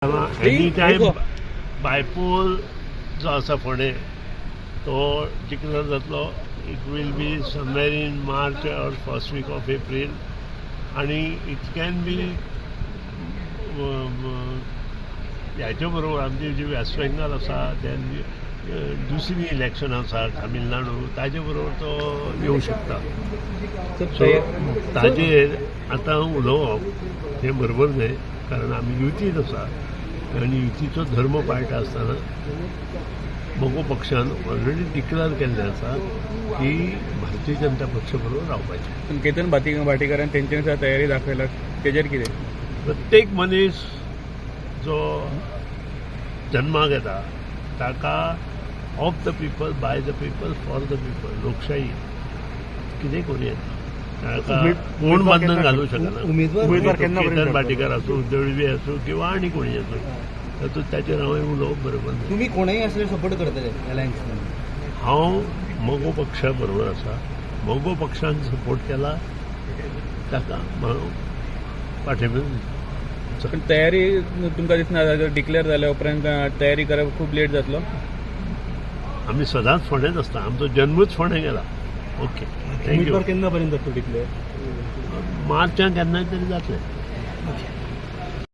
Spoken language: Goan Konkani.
एनी टायम बायपोल जो आसा फोंडें तो डिक्लेर जातलो. It will be somewhere in March or first week of April आनी it can be ह्याच्या बरोबर आमची जी वेस्ट बेंगाल आसा, देन दुसरी इलेक्शन आसा तामिळनाडू, ताजे बरोबर तो येवं शकता. सो ताजेर आतां उलोवप हें बरोबर न्हय, कारण आमी युतीत आसा आनी युतीचो धर्म पाळटा आसतना मगो पक्षान ऑलरेडी डिक्लेअर केल्लें आसा की भारतीय जनता पक्ष बरोबर रावपाचें. पण केतन भाटीकारान तेंच्यानी सुद्दां तयारी दाखयला, तेजेर कितें? प्रत्येक मनीस जो जन्माक येता ताका of the people, by the people, for the people, लोकशाही कितेंय करूं येता. ताका कोण बंधन घालूं शकना. उमेदवार केन्ना केतन भाटीकार आसूं, दळवी आसूं किंवा आनी कोणी आसूं, तातूंत ताचेर हांवें उलोवप बरोबर न्हय. तुम्ही कोणूय असले सपोर्ट करतले अलायन्स? हांव मगो पक्षा बरोबर आसा. मगो पक्षान सपोर्ट केला ताका हांव पाठिंबो दितलो. पण तयारी तुमकां दिसना डिक्लेअर जाल्या उपरांत तयारी करप खूब लेट जातलो? आमी सदांच फोंडेच आसता, आमचो जन्मूच फोंडें गेला. Okay, thank you. केन्ना पर्यंत जातलो डिक्लेअर? मार्चान केन्नाय तरी जातलें.